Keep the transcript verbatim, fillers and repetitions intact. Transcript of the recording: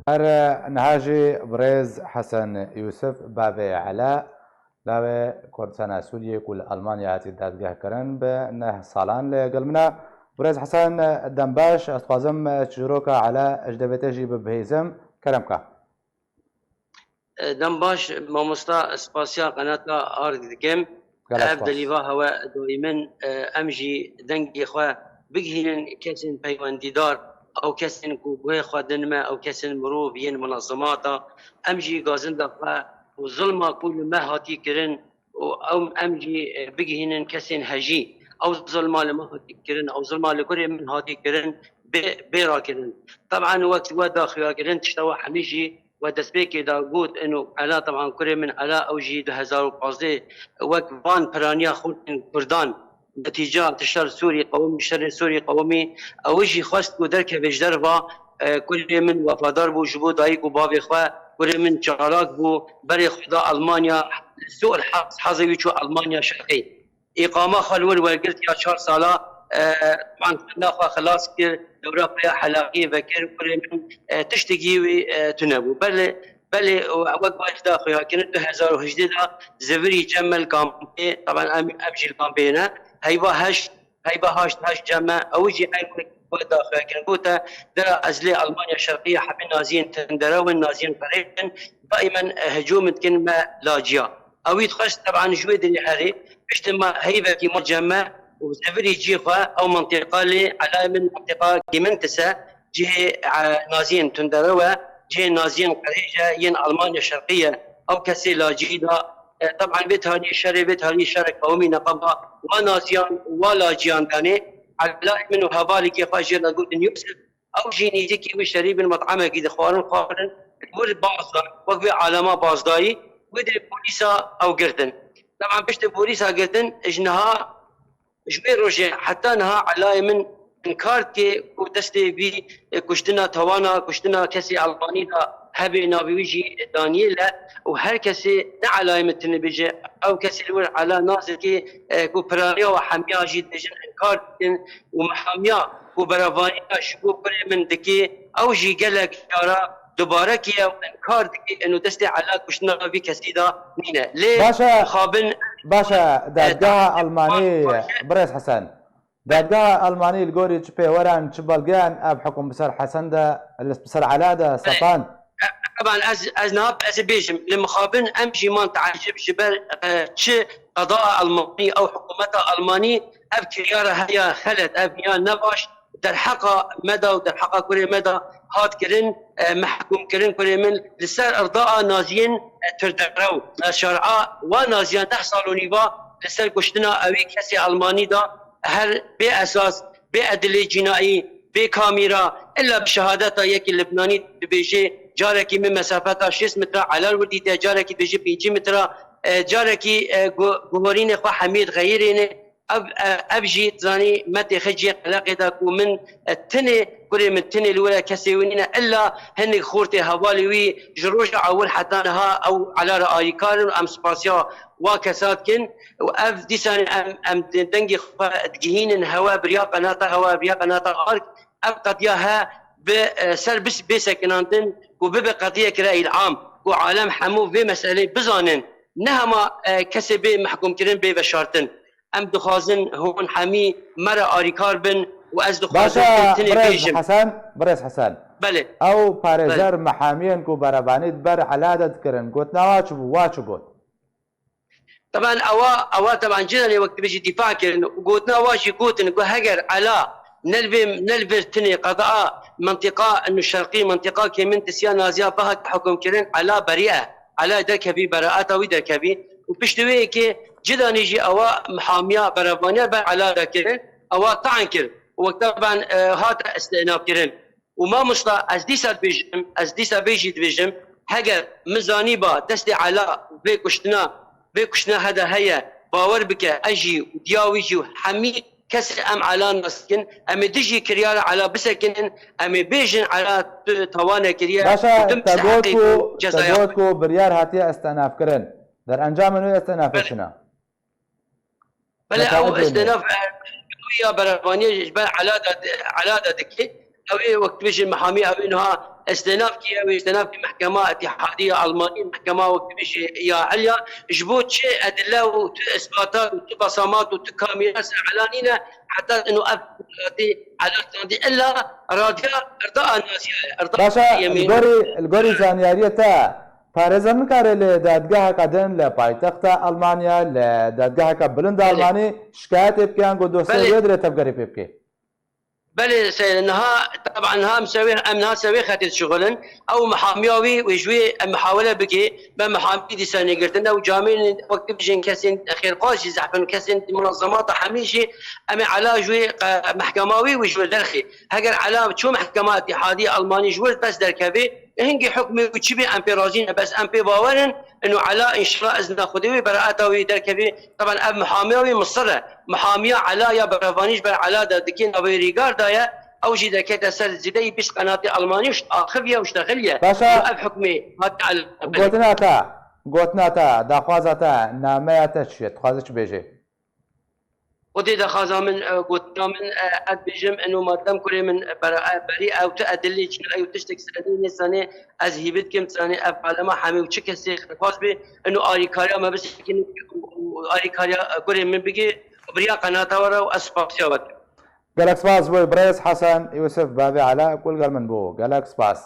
Her niha jî birêz Hesen Yûsif, bavê Ela, lawê Kurdistana Sûriyê ku li Almanya hatî dadgehkirin bi neh salan li gel min e. Birêz Hesen, dem baş, ez dixwazim çîroka Ela ji devê te jî bibihîzim. Kerem ka. Dem baş, mamosta, spasiya qenata Ark dikim. Gelek Ev spas. Delîva hewe dayîmin, e, em jî dengê xwe bigihînin kesên peywendîdar, ew kesên ku guhê xwe din me, ew kesên mirov yên munezemata, em jî gazinda xwe û zilma ku li me hatî kirin û ew em jî, e, bigihînin kesên hejî. Ew zilma li me hatî kirin, ew zilma li kurê min hatî kirin, bê, bê rakirin. Teban wek we daxuyakirin, tişta we hemî jî we destpêkê de got, ino Ela, teban kurê min Ela, ew jî du hezar û pazdeh wek van piraniya xortên Kurdan, netîca tişta li Sûrî qewimî, şerê Sûrî qewimî, ew jî xwest ku derkeve ji derva, e, kurê min wefadar bû ji bo dayik û bavê xwe, kurê min çalak bû, berê xwe da Almanya, Sû el Haz, hazê wî çû Almanya şerqî. Îqama xwe li wir wergirt ya çar sala, e, teban xwendina xwe xilas kir, dewra xwe ya helaqiyê vekir, kurê min, e, tiştekî wî, e, tune bû. Belê, belê, û wek baş da xuyakirin du hezar û hejdeh da zivirî cem me li kampê, teban em, em jî li kampê ne, heyva heşt, heyva haşt, haşt cem me, ew jî eyn wek xwe da xuyakirin. Gote, dera ez lê Almanya Şerqiya hemî naziyên tundere win, naziyên qirêj in, daîmen, e, hicûm dikin me laciya. Ewî dixwest teban ji wê derê herê, piştî me heyvekî ma cem me û zevirî cî xwe ew mentiqa lê Elayê min mentiqa Gementis e, cihê, e, naziyên tundere we, cihê naziyên qirêj e, yên Almanya Şerqî ye. Ew kesê lacî da, e, teban vê tarî şerê, vê tarî şerê qewimî neqeba wa naziyan, wa laciyan danê. Elayê min û hevalekî xwe jê re gotin Yûsif, Ew jî nêzîkî wî şerî bin met'emekî de xwarin xwarin, li wir baz da, wek vê alema bazdayî, wê derê polîsa ew girtin. Teban piştî polîsa girtin, ji niha, ji wê rojê heta niha Elayê min inkar dike ku destê vî, e, kuştina tawana, kuştina kesê Almanî de hebe, navê wî jî Daniel e û her kesê ne Elayê min tune bêje, ew kesê li wir Ela nas dike, e, ku piraniya we hemiya jî dibêjin inkar dikin, û mihamiya ku berevanîna ji bo kurê min dikê, ew jî gelek cara dubare kiriye û inkar dikê eno destê Ela kuştina vî kesî de nîne. Lê Baş e, mixabin, baş e, e, dadgeha Elmanî, birêz Hesen. Dadgeha Elmanî li gorî çi pêweran, çi belgeyan ev hukm bi ser Hesen de, li, bi ser Ela de Belê. sepand? E, teban ez, ez niha ez ê bêjim, li mixabin em jî man teecib ji ber, e, çi qeda Elmanî, ew hikûmeta Elmanî, ev kiryara heya xelet, ev ya nebaş derheqa me de û derheqa kurê me de hat kirin, e, mehkûm kirin kurê min li ser irdaa naziyên, e, turderew. E, şer'a wa naziya neh sal û nîva li ser kuştina ewî kesê Elmanî de her bê esas, bê edilê cînaî, bê kamîra, illa bi şehadeta yekî Libnanî dibêjê, carekî min mesafeta şêst metre Ela li wir dîte, carekî dibêjê pêncî metre, e, carekî, e, gu-, guhorînê xwe hemiyê dixeyirêne. Ev, e, ev jî dizanî me têxe cihê qeleqê de ku min, e, tinê, kurê min tinê li wir e, kesê wî nîne. Illa hinek xortê hevalê wî ji roja ewil heta niha ew Ela re alîkar in û em spasiya wa kesa dikin. Û ev dîsanê em, em dengê xwe digihînin hewe biriya qenata hewe, biriya qenata Ark. Ev qediya he bi, e, ser bis-, bê sekinandin ku bibe qediyekî reîl am, ku alem hemû vê meselê bizanin. Ne hema, e, kesê bê mehkûmkirin bê veşartin. Em dixwazin hûn hemî me re arîkar bin û ez dixwazim Baş e, tê tinê birêz bêjim. Hesen, birêz Hesen. Belê. Ew parêzer Belê. mehamiyên ku berevanî di ber Ela de dikirin, gotina wa çi bû, wa çi got? Teban ewa, ewa teban cîranê wek dibêjî dîfa kirin û gotina wa jî gotin ku heger Ela ne li vê, ne li vir tinê qeda mentiqa inu şerqî, mentiqa kêmin tisiya naziya bihat hukm kirin, Ela berî e. Ela derkevî, beraeta wî derkevî. Û piştî wê yekê cidanî jî ewa mihamiya berevaniya ber Ela de kirin, ewa ta'n kir. Û wek teban, e, hate îstînaf kirin. Û mamosta, ez dîsa dibêjim, ez dîsa vê jî dibêjim, heger min zanîba destê Ela vê kuştina, vê kuştina hede heye, bawer bike, ez jî û diya wî jî û hemî kesê em Ela nas dikin, em ê dijî kiryara Ela bisekinin, em ê bêjin Ela tu tawane kiriye Baş e, û tu te got misteheqî ku, ku te cezaya got xwe. ku biryar hatiye îstînafkirin. Derencamên wê îstînafê Belê. çi ne? Belê, ew Netewecê ne? îstînaf, e, ya berevaniyê ji ber Ela de, Ela de dike. Ew ê wek tu bêjî mihamî, ew ê niha îstînafkî, ew ê îstînafkî mehkema îtîhadî ya Almanî, mehkema wek tu bêjî ya Elya, ji bo çi edile û tu îsbatat û tu besamat û tu kamîra ser Ela nîne, heta ino ev hatî Ela standî illa radiya rida a naziya ye, rida Baş e, li yemîn. gorî, li gorî zanyariyê te, parêzer nikare li dadgeheka din li paytexta Almanya, li dadgeheka bilind Belê. Almanî şikayetê bike, ango dosyayê Belê. wê dirê tevgerê pê bike? Belê, se-, niha, taban niha em ser wê, em niha ser wê xetê dişixulin. Ew mihamiya wî, wê ji wê em mihawele bike, be mihamî dîsa negirtin. Ew camêrên wek tu bijin kesên xêrxwaz jî zehf in, kesên munezemata hemî jî em ê Ela ji wê, e, mehkema wî, wê ji wir derxê. Heger Ela çû mehkema îtîhadî Almanî ji wir dest derkevê, hingî hukmê wî çi bê em pê razî ne, bes em pê bawer in, ino Ela înşallah izna Xwedê wê beraeta wî derkevê. Taban ev mihamiya wî misir e. Mihamiya Ela ya berevanî ji ber Ela de dikê navê rîgar daye, ew jî derkete ser zêdeyî bîst qenatê Almanî û axiviye û ştexiliye. Baş e. Ev hukmê hate Ela. Gotina te, gotina te, daxwaza te, nameya te çi ye? Dixwaze çi bêjê? Xwedê daxwaza min, e, gotina min, e, ez bêjim, ino madem kurê min, e, bera-, e, berî ew tu edilî çin, ew tiştek senê nêsanê, ez hîvî dikim, sanê ev alema hemî û çi kesê xêrxwaz bê, ino arîkariya me bisekînin û, û arîkariya, e, kurê min bigê, û biriya qenata we re û ez spasiya we dikim. Gelek spas bo birêz Hesen Yusuf, bavê Ela, ku li gel min bû. Gelek spas.